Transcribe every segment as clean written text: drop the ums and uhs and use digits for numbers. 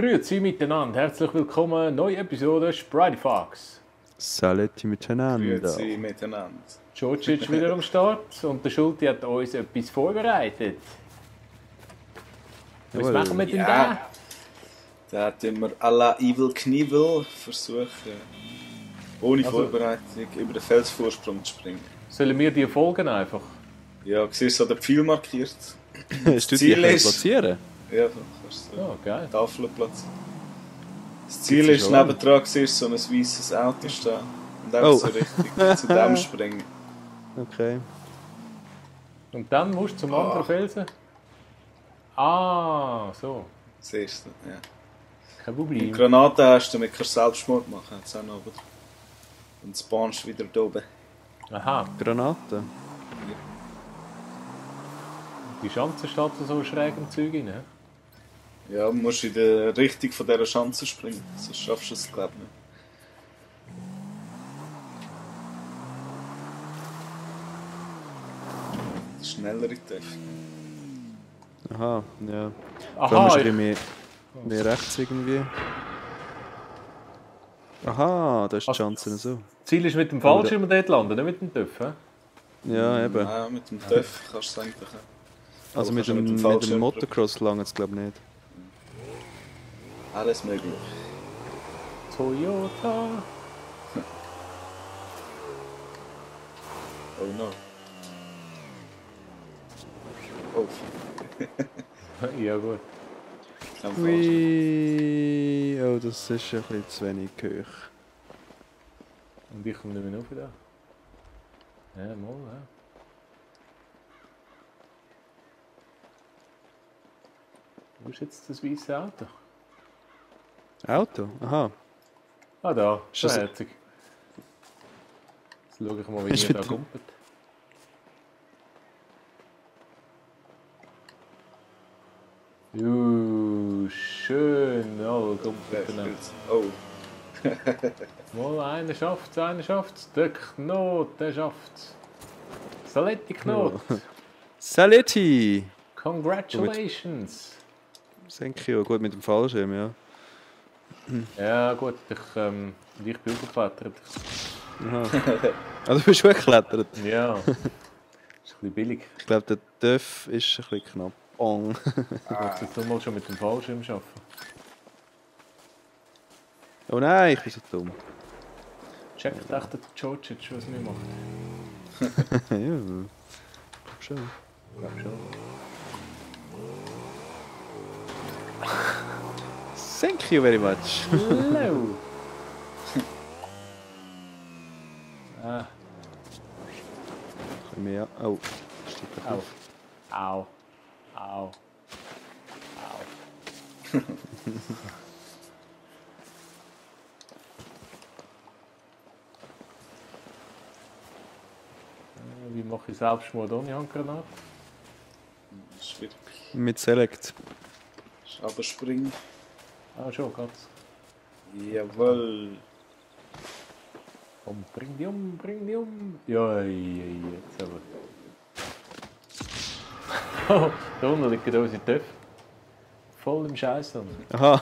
Grüezi miteinander, herzlich willkommen, neue Episode Sprite Fox. Saletti miteinander. Grüezi miteinander. Djordjic wieder am Start und der Schulti hat uns etwas vorbereitet. Was Jawohl. machen wir denn Ja. Da hat immer à la Evil Knievel versucht, ohne Vorbereitung über den Felsvorsprung zu springen. da? Sollen wir die folgen einfach? Ja, siehst du, so der Pfeil markiert. Hast du dich Ziel ist- platzieren? Ja, so kannst du Oh, geil. Tafel platzieren. Das Ziel Gibt's ist, schon nebendran siehst so ein weißes Auto stehen. Und dann Oh. so richtig zu dem springen. Okay. Und dann musst du zum anderen Felsen? Ah, so. Siehst du, ja. Kein Die Problem. Granaten hast du, damit kannst du Selbstmord machen. Hat's auch noch, oder? Und spawnst wieder da oben. Aha, Granate. die Schanze steht so schräg im Zeug rein. hä? Ja, du musst in der Richtung von dieser Schanze springen. Sonst schaffst du es, glaube ich, nicht. Schnellere Töpfe. Aha, ja. Vor allem Aha, ist ein bisschen mehr rechts irgendwie. Aha, da ist die Also- Chance so. Ziel ist mit dem Fallschirm dort landen, nicht mit dem Töpf. hä? Ja, eben. Ja, mit dem Töpf kannst du es eigentlich auch. Also Aber mit kannst du dem, mit dem mit Fallschirm dem Motocross lange es glaube ich nicht. Alles möglich. Toyota. Oh no. Oh, Ja gut. kein Fallschirm. Ui, oh, das ist ein bisschen zu wenig hoch. Und ich komme nicht mehr rauf da. Ja, mal, ja. Wo ist jetzt das weiße Auto? Auto? Aha. Ah, da. Ist So das- herzig. Jetzt schaue ich mal, wie Ist ihr da wieder- kumpelt. Schön. Oh, kumpelt dann. Oh, Mal, einer schafft's. Der Knot, der schafft's. Saletti Knot. Saletti! Congratulations. Thank you. Gut mit dem Fallschirm, ja. Ja gut, ich bin hochgeklettert. Aha. Ah, du bist weggeklettert. Ja. Ist ein bisschen billig. Ich glaube, der Döff ist ein bisschen knapp. Bong. Ich muss jetzt mal schon mit dem Fallschirm arbeiten. Oh nein, ich bin so dumm. Checkt echt der Djordjic, was wir machen. Ja, glaub schon. Ich glaube schon. Thank you very much. Hello! Ah, Ein bisschen mehr. Oh, steht da au. drauf. Au. Au. Au. Wie mache ich Selbstmord ohne Handgranate? schwierig. Mit Select. Aber springen. Ah, schon, geht's. Jawohl. Komm, bring die um, bring die um. Ja, jetzt aber. Oh, da unten liegen unsere Töpfe. Voll im Scheiß. Aha.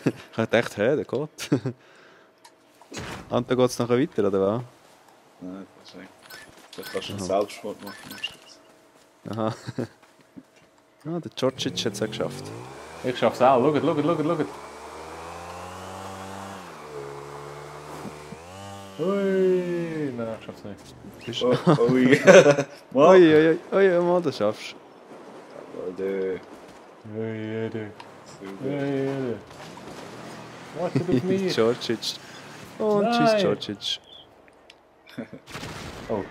Ich habe gedacht, hä, der geht. Und dann geht es nachher weiter, oder was? Nein, das ist eigentlich. Da kannst du einen Selbstmord machen am Schluss. Aha. Ah, der Djordjic hat es auch geschafft. Ich schaff's auch. Schaut. Ui, nein, ich schaff's nicht. Bist- Oh, oh ja. Mal. Oi, oi, oi, mal, das schaffst Jawohl, Ui, du. super. Wartet du. auf mich. Djordjic. Und Nein. tschüss, Djordjic. Oh.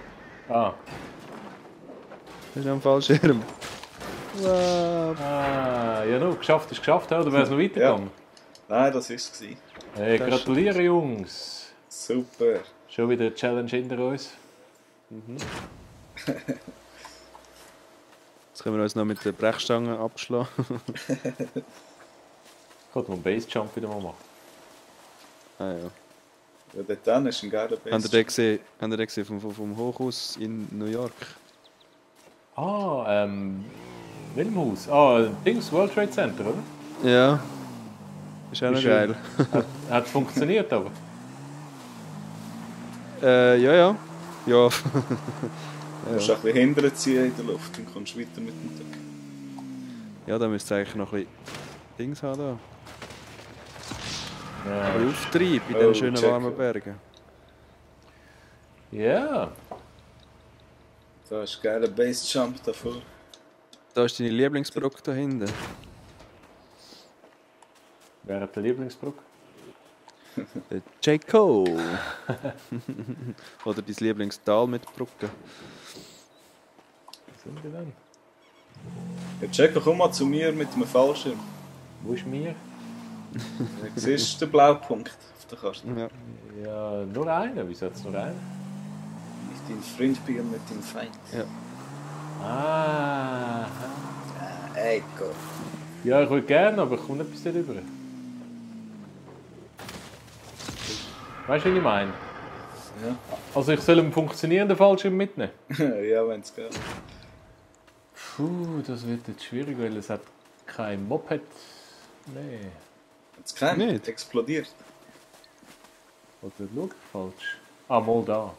Ah. Das ist am Fallschirm. Wow. Ah, ja, no, geschafft ist geschafft, oder wäre es noch weitergegangen? Nein, das war es. Hey, Das gratuliere, Jungs. Super. Schon wieder eine Challenge hinter uns. Jetzt können wir uns noch mit der Brechstange abschlagen. Ich wollte mal einen Basejump wieder mal machen. Ah ja. Ja, dort dann ist ein geiler Habt ihr den gesehen vom Hochhaus in New York? Ah, Wilmhaus. Ah, Dings, World Trade Center, oder? Ja. Ist auch noch Ist geil. Hat es funktioniert, aber? Ja, ja. Ja. Du musst auch ein bisschen hinterher ziehen in der Luft, dann kommst du weiter mit dem Tag. Ja, da müsste es eigentlich noch ein bisschen Dings haben. Da. Ja. Ein bisschen Auftrieb in Oh, diesen schönen check. warmen Bergen. Ja. Da ist ein geiler Bassjump davor. Da ist deine Lieblingsbrücke da hinten. Wer hat die Lieblingsbrücke? Der J.Co. Oder dein Lieblingstal mit Brücke. Wo sind die denn? Ja, Checo, komm mal zu mir mit einem Fallschirm. Wo ist mir? Ja, siehst du den blauen Punkt auf der Karte? Ja. Ja, nur einer. Wieso hat es nur einen? Nicht dein Freund bin und nicht dein Feind. Ja. Ah. Eiko. Ja, ich würde gerne, aber ich komme nicht bis dort rüber. Weißt du, was ich meine? Ja, Also ich soll einen funktionierenden Fallschirm mitnehmen? ja wenn es geht. Puh, das wird jetzt schwierig, weil es hat kein Moped. Nee. Jetzt kein Nicht? explodiert. Oder schau ich falsch? Ah, mal da.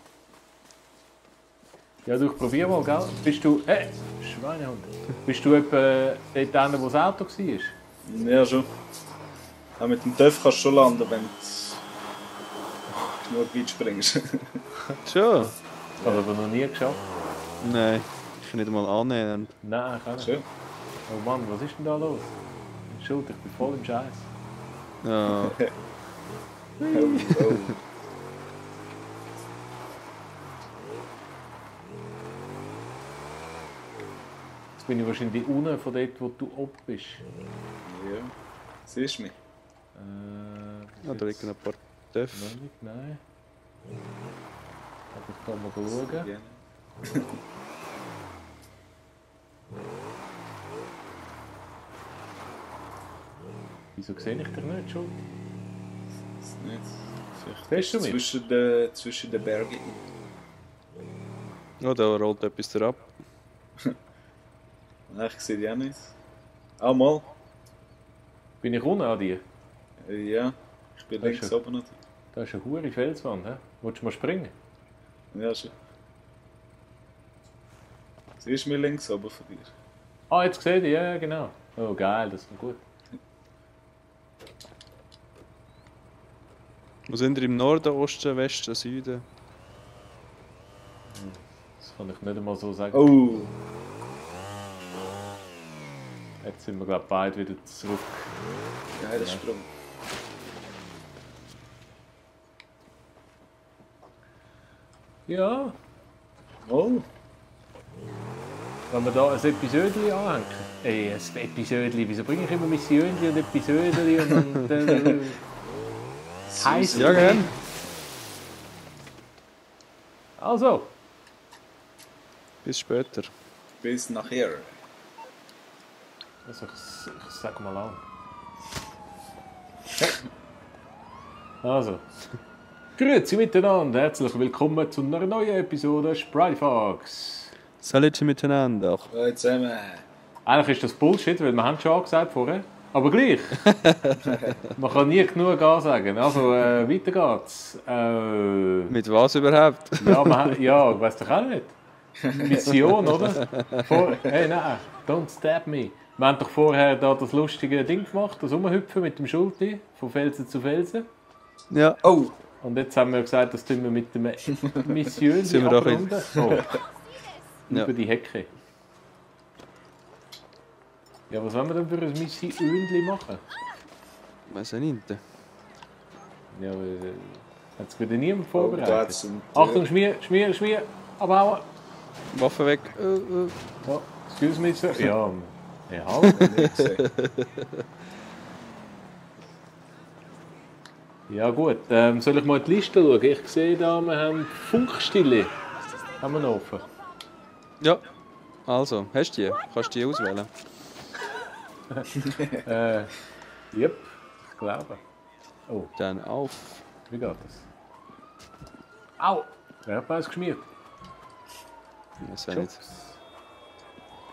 Ja, du, probier mal, gell? Bist du... Schweinehund. Bist du etwa dort, wo das Auto war? Ja, schon. Auch mit dem TÜV kannst du schon landen, wenn du genug weit springst. Schon? Ich habe aber noch nie geschafft. Nein, ich kann nicht einmal annehmen. Nein, ich kann nicht. Schön. Oh Mann, was ist denn da los? Entschuldigung, ich bin voll im Scheiß. Ja. Oh, oh. Jetzt bin ich wahrscheinlich unten von dort, wo du oben bist. Ja, siehst du mich? Ja, da liegen ein paar Töpfe. Noch nicht, nein. Aber ich kann mal schauen. Ja. Wieso sehe ich dich nicht schon? Ist nicht. Vielleicht Siehst du mich? zwischen den Bergen. Ja, da rollt etwas drauf. Nein, ich sehe die auch nicht. Ah, mal. Bin ich unten an dir? Ja, ich bin Das links ist oben noch. Da ist eine hure Felswand, hä? Willst du mal springen? Ja, schon. Siehst du mich links oben von dir? Ah, jetzt sehe ich, ja, genau. Oh, geil, das ist gut. Wo sind wir? Im Norden, Osten, Westen, Süden? Das kann ich nicht einmal so sagen. Oh! Jetzt sind wir, glaube ich, beide wieder zurück. Geiler Sprung. Ja, Oh! wenn wir da ein Episödchen anhängen. Ey, ein Episödchen, wieso bringe ich immer Missionchen und Episödchen und dann... Heiß. Ja, gern. Also, Bis später. Bis nachher. also ich sag mal an. Also. Grüezi miteinander, herzlich willkommen zu einer neuen Episode Sprite Fox. Salut miteinander. Hallo zusammen. Eigentlich ist das Bullshit, weil wir haben es schon angesagt vorher. Aber gleich. Man kann nie genug ansagen. Also, weiter geht's. Mit was überhaupt? Ja, ich weiss doch auch nicht. Mission, oder? Hey, nein, don't stab me. Wir haben doch vorher da das lustige Ding gemacht, das Rumhüpfen mit dem Schulti, von Felsen zu Felsen. Ja. Oh! Und jetzt haben wir gesagt, das tun wir mit dem Mission Sind wir doch abrunden. Oh. Ja. Über die Hecke. Ja, was wollen wir denn für ein Mission machen? Weiß ich nicht. Ja, hat es wieder niemand Oh, da vorbereitet. hat's einen Achtung, Schmier, abhauen. Waffe weg. Oh, excuse me, sir. Ja, hallo. Ja gut, soll ich mal in die Liste schauen? Ich sehe da, wir haben Funkstille. Haben wir noch offen? Ja. Also, hast du die? Kannst du die auswählen? Yep, ich glaube. Oh, Dann auf. wie geht das? Au! Wer hat was geschmiert? Weiß ich nicht.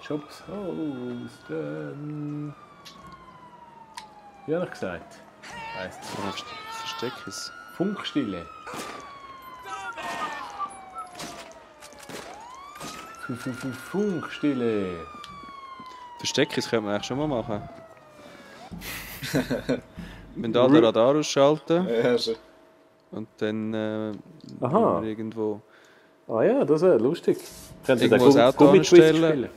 Shops hosten. Wie habe ich gesagt? Heisst Versteck es. Funkstille. Funkstille. Versteck es könnte man eigentlich schon mal machen. Wenn da den Radar ausschalten Ja, schon. und dann Aha. irgendwo Ah ja, das wäre lustig. Können Sie irgendwo den das Auto Gummiquiz anstellen. spielen?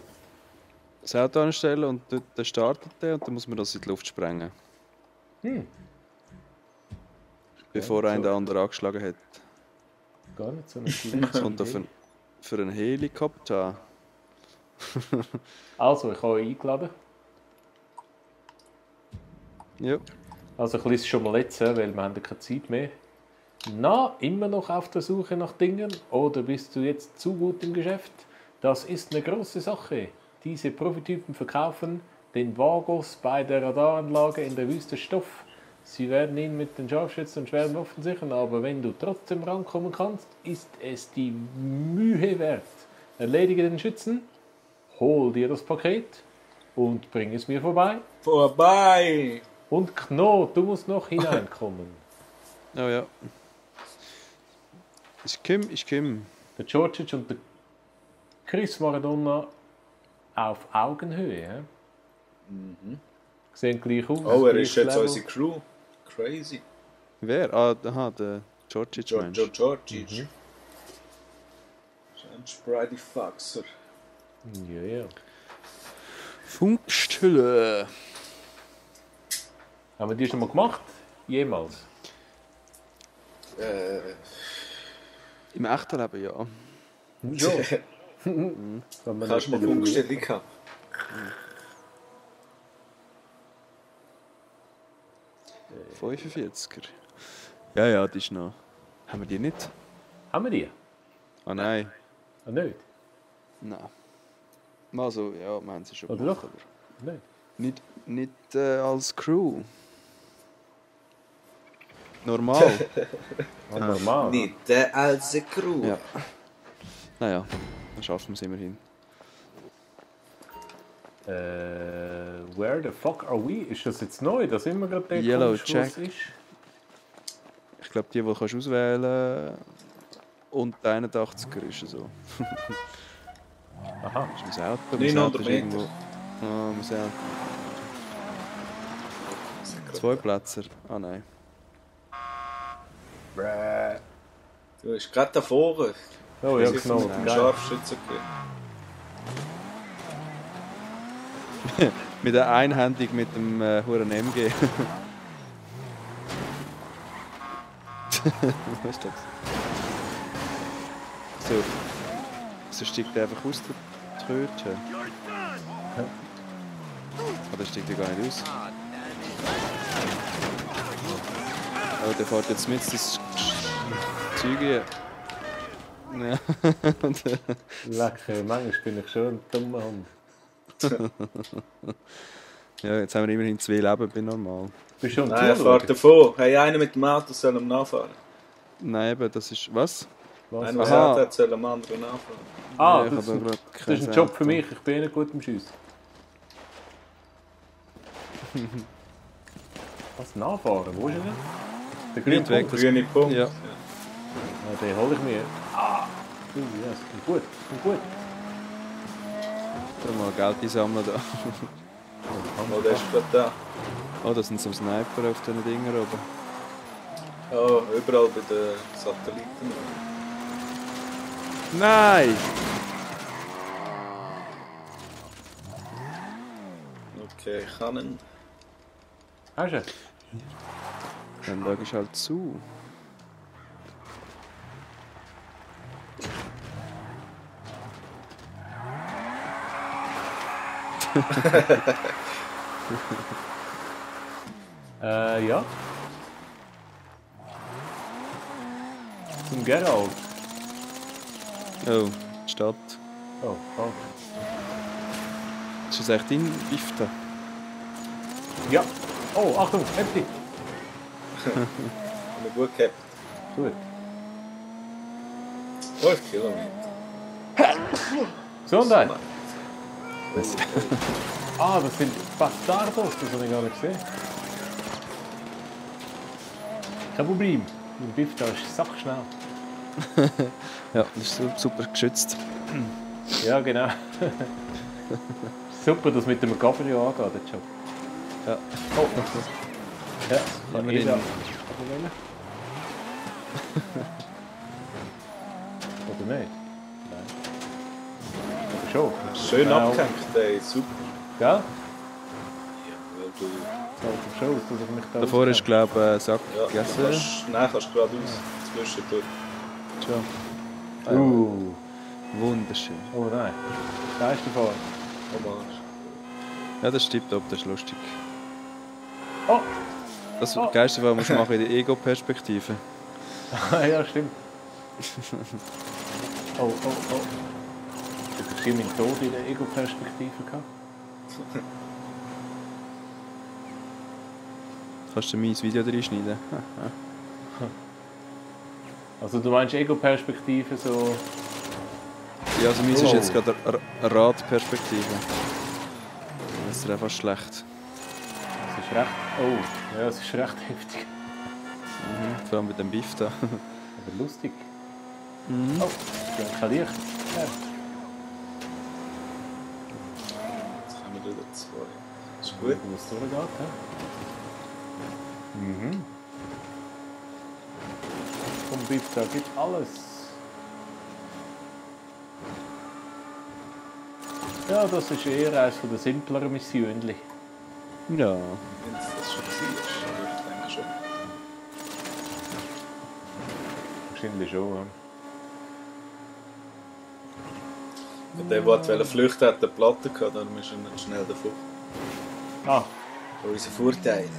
Das Auto anstellen und dort dann startet der und dann muss man das in die Luft sprengen. Bevor einen der andere angeschlagen hat. Gar nicht so eine schlechte Das kommt Idee. für einen Helikopter. Also, ich habe euch eingeladen. Ja. Also ich lese schon mal jetzt, weil wir haben ja keine Zeit mehr. Na, immer noch auf der Suche nach Dingen? Oder bist du jetzt zu gut im Geschäft? Das ist eine große Sache. Diese Prototypen verkaufen den Vagos bei der Radaranlage in der Wüste Stoff. Sie werden ihn mit den Scharfschützen und schweren Waffen sichern, aber wenn du trotzdem rankommen kannst, ist es die Mühe wert. Erledige den Schützen, hol dir das Paket und bring es mir vorbei. Vorbei! Und Knot, du musst noch hineinkommen. Oh ja. Ich komm. Der Georgic und der Chris Maradona auf Augenhöhe. He? Sehen gleich aus. Oh, er gleiches ist jetzt Level. unsere Crew. Crazy. Wer? Ah, aha, der Georgic Mensch. Georgic. Ein Spritey Faxer. Ja, ja. Funkstille. Haben wir die schon mal gemacht? Jemals? Im echten Leben ja. Ja. Kannst du mal Funkstelle gehabt? Äh, 45er. Ja, ja, die ist noch. Haben wir die nicht? Haben wir die? Ah nein. Ah, nicht? Nein. Also, ja, wir haben sie schon Oder gemacht, doch? aber Nicht. nicht als Crew. Normal. Ah, normal. Nicht als Crew. Ja. Naja, dann schaffen wir es immerhin. Where the fuck are we? Ist das jetzt neu, dass immer gerade der Yellow Kunstschluss Jack. ist? Ich glaube, die kannst du auswählen und der 81er ist so. Aha. Ist mein Auto? 900 Meter. Ah, mein Auto. 2 Plätze. Ah nein. Du bist gerade da vorne. Oh ja, Sie genau. vom Geil. Scharfschützen gehen. Mit der einhändig mit dem Huren MG. Was ist das? So steigt der einfach aus der Tröte. Oder steigt der gar nicht aus? Oh, der fährt jetzt mit das Zeug hier. Ja. Lecker, manchmal bin ich schon ein dummer Hund. Ja, jetzt haben wir immerhin 2 Leben, bin normal. Bist du schon Nein, er fährt davon. Hey, einer mit dem Auto soll ihm nachfahren. Nein, eben, das ist... Was? Einer Was? mit dem Auto hat, soll dem anderen nachfahren. Ah, Ja, ich das, habe gerade das kein ist ein Job Auto. für mich. Ich bin nicht gut im Schiessen. Was? Nachfahren? Wo ist er denn? Der grüne Nicht weg, Punkt? das- Grüne Punkt. Ja. Ja, den hole ich mir. Ah! Ja, das kommt gut. Das kommt gut. Mal Geld einsammeln da. Oh, der ist gerade da. Oh, das sind so Sniper auf diesen Dinger oben. Oh, überall bei den Satelliten. Nein! Okay, ich kann ihn. Hast du? Dann schaue ich halt zu. Ja. Zum Gerald. Oh, die Stadt. Oh, danke. Ist das echt dein Lifte? Ja. Oh, Achtung, heftig. Habe ich gut gehabt. Gut. 5 Kilometer. Gesundheit. Ah, das sind Bastardos, das habe ich gar nicht gesehen. Kein Problem. Mein Biff da ist sackschnell. Ja, das ist super geschützt. Ja, genau. Super, dass mit dem Cabrio angeht, der Job. Ja. Oh. Ja, kann Immerhin. jeder. Oder nicht? Nein. Aber schon. Schön Ja. abgehängt, ey, super. Gell? Ja, weil du... Sieht schon aus, dass ich mich da Davor hast du, glaube ich, Sack Ja, gegessen. kannst du geradeaus zwischendurch. Schon. Wunderschön. Oh nein. Da ist der Fahrer. Oh Mann. Ja, das stimmt, das ist lustig. Oh! Das Oh. Geilste, was man machen in der Ego-Perspektive. Ja, stimmt. Oh, oh, oh. Ich habe bestimmt meinen Tod in der Ego-Perspektive gehabt. Kannst du mein Video reinschneiden? Also du meinst Ego-Perspektive so... Ja, also meins Oh. ist jetzt gerade eine Radperspektive. Das ist einfach schlecht. Das ist recht... Oh, ja, das ist recht heftig. Vor allem mit dem Biff da. Aber lustig. Mhm. Oh, ich habe kein Licht. Ja. Jetzt kommen wir wieder zwei. Ist gut. Wo es durchgeht, hä? Mhm. Vom Biff, da gibt alles. Ja, das ist eher eines der simpleren Missionen. Ja. Wenn es das schon war, aber ich denke schon. Wahrscheinlich schon, ja. Ja, der, der flüchten wollte, hat eine Platte gehabt, darum ist er nicht schnell davon. Ah, Unser Vorteil.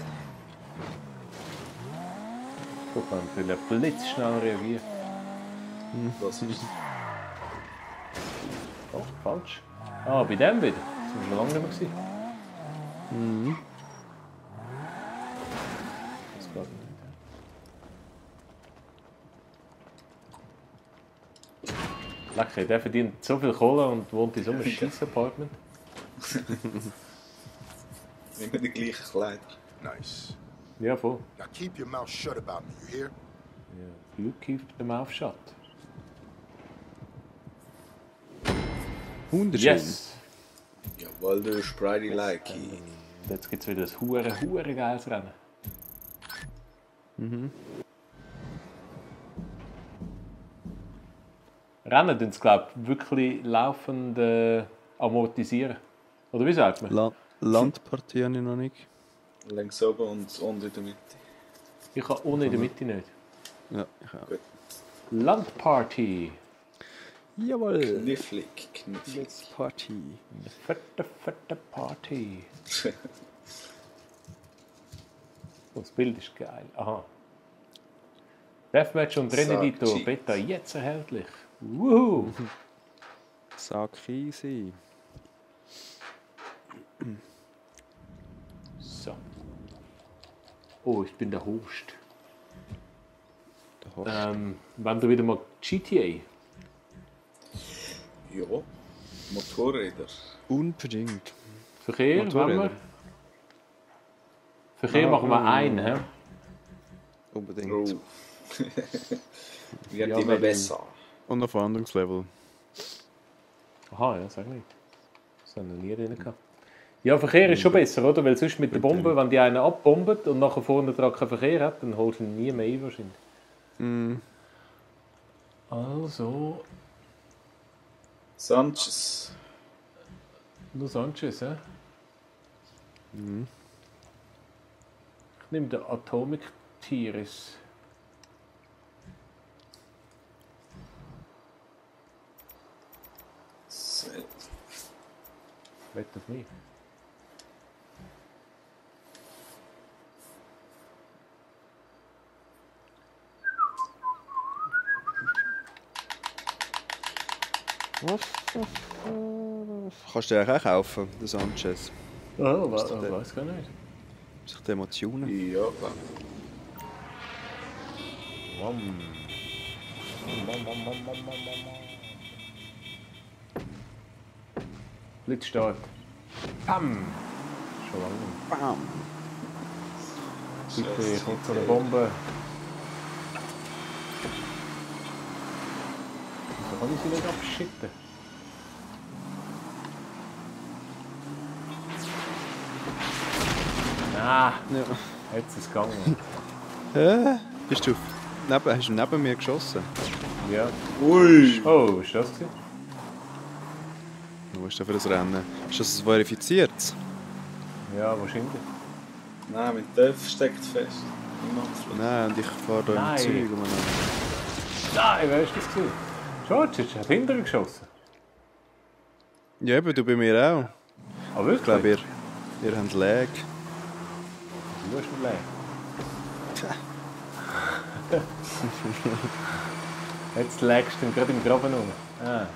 guck mal, ich will blitzschnell reagieren. Was ist Oh, falsch. Ah, bei dem wieder. Das war schon lange nicht mehr gewesen. Mhm. Das geht nicht. Lecker, der verdient so viel Kohle und wohnt in so einem scheiß Apartment. immer die gleichen Kleider? Nice. Ja, voll. Now keep your mouth shut about me, you hear? Ja, you keep the mouth shut. Wunderschön. Yes! Jawohl, du Spritey Likey. Und jetzt gibt es wieder ein hure geiles Rennen. Rennen tun sie, glaube ich, wirklich laufend amortisieren. Oder wie sagt man? Landpartie habe ich noch nicht. Längs oben und unten in der Mitte. Ich kann ohne in der Mitte nicht. Ja, ich auch. Gut. Landparty. Jawohl. Knifflig, knifflig. Party. Fette Party. Das Bild ist geil. Aha. Deathmatch und Renedito Sag, Beta jetzt erhältlich. Wuhu! Sag easy. So. Oh, ich bin der Host. Der Horst. Wenn du wieder mal GTA. Ja. Motorräder. Unbedingt. Verkehr, Motorräder. wollen wir? Verkehr machen wir einen, hä? Unbedingt. Oh. Wird Ja, immer weil- besser. Und auf Verhandlungslevel. Aha, ja, sag nicht. Das haben wir noch nie drin gehabt. Ja, Verkehr ist schon besser, oder? Weil sonst mit der Bombe, wenn die einen abbombt und nachher vorne dran keinen Verkehr hat, dann holst du ihn nie mehr ein wahrscheinlich. Also, Sanchez. Los Angeles, hä? Ich nehme den Atomic Tiris. Wett auf mich. Kannst du den auch kaufen, den Sanchez? Oh, weiß gar nicht. Sich die Emotionen. Ja, klar. Blitzstart. Pam! Schon lange. Bam! Bitte, kommt so eine Bombe. Wieso kann ich sie nicht abschütten? Ah, Ja. jetzt ist es gegangen. Bist du hast du neben mir geschossen? Ja. Ui! Oh, ist das gewesen? Wo ist das für ein Rennen? Ist das ein verifiziertes? Ja, wahrscheinlich. Nein, mein Töpf steckt fest. Im Abfluss. Nein, und ich fahre da im Nein. Zeug umeinander. Nein, wer ist das gewesen? George, hat hinterher geschossen. Ja, eben, du bei mir auch. Ah, wirklich? Ich glaube, ihr habt Lag. Du hast einen Lag. Jetzt lagst du ihn gerade im Graben um. Ah.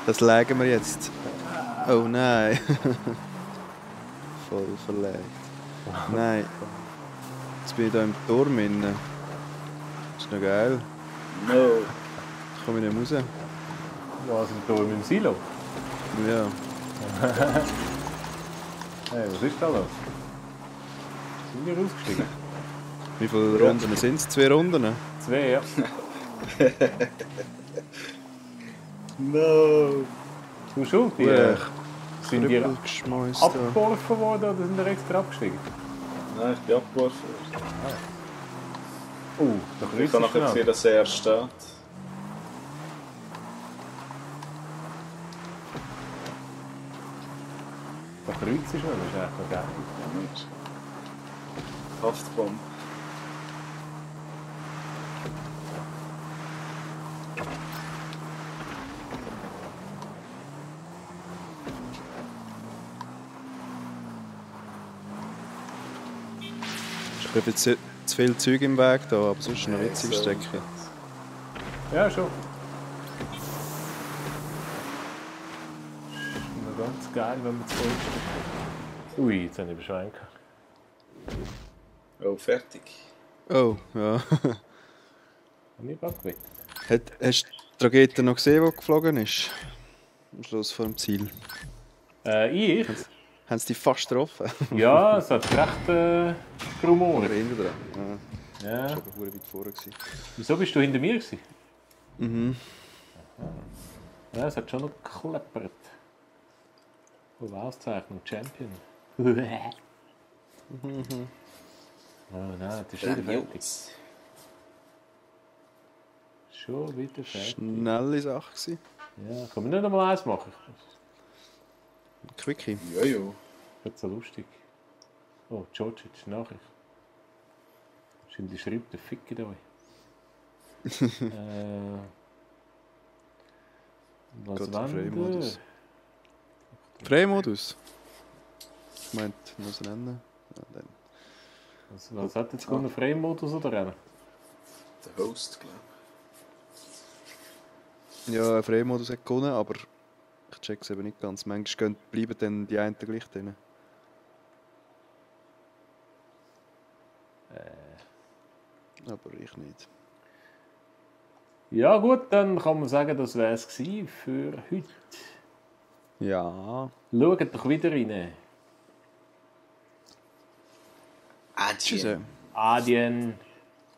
Das legen wir jetzt. Oh nein. Voll verlegt. Nein. Jetzt bin ich da im Turm innen. Das ist noch geil. No. Ich komme nicht mehr raus. Was im Tor im Silo? Ja. Hey, was ist da los? Sind wir rausgestiegen? Wie viele Runden sind es? 2 Runden? 2, ja. No. Du schuld, die sind die geschmeißt. abgeworfen worden oder sind die extra abgestiegen? Nein, ich bin abgeworfen. Oh, da Ich kreuzt kann es nachher schon sehen, an. dass er steht. Da kreuzt es schon, das ist echt noch geil. Ja, nicht. Haftbomb. Ich habe jetzt zu viel Zeug im Weg da, aber sonst noch witzig Strecke. Ja, schon. Ist noch ganz geil, wenn man zu voll ist. Ui, jetzt habe ich beschweingt. Oh, fertig. Oh, ja. Habe ich abgewettet. Hast du die Rakete noch gesehen, die geflogen ist? Am Schluss vor dem Ziel. Ich? Haben sie dich fast getroffen? Ja, es hat recht Oder Rumor. hinten dran? Ja, Ja. ich war aber weit vorne. Wieso bist du hinter mir gewesen? Mhm. Ja, es hat schon noch gekleppert. Oh, Auszeichnung, Champion. Oh nein, das ist wieder fertig. Jungs. Schon wieder fertig. Schnelle Sache gewesen. Ja, kann man nicht einmal eins machen. Quickie. Jojo. Das ist so lustig. Oh, George, jetzt Nachricht. Wahrscheinlich schreibt der Fick in euch. Was Gott, wollen Freimodus. wir? Freimodus? Ich meinte, muss nennen. Ja, dann. Was hat jetzt gewonnen? Freimodus oder Rennen? Der Host, glaube Ja, ein Freimodus hat gewonnen, aber ich check's eben nicht ganz. Manchmal bleiben dann die einen gleich drin. Aber ich nicht. Ja gut, dann kann man sagen, das wäre es für heute. Ja. Schaut doch wieder rein. ich. Tschüss. Adien.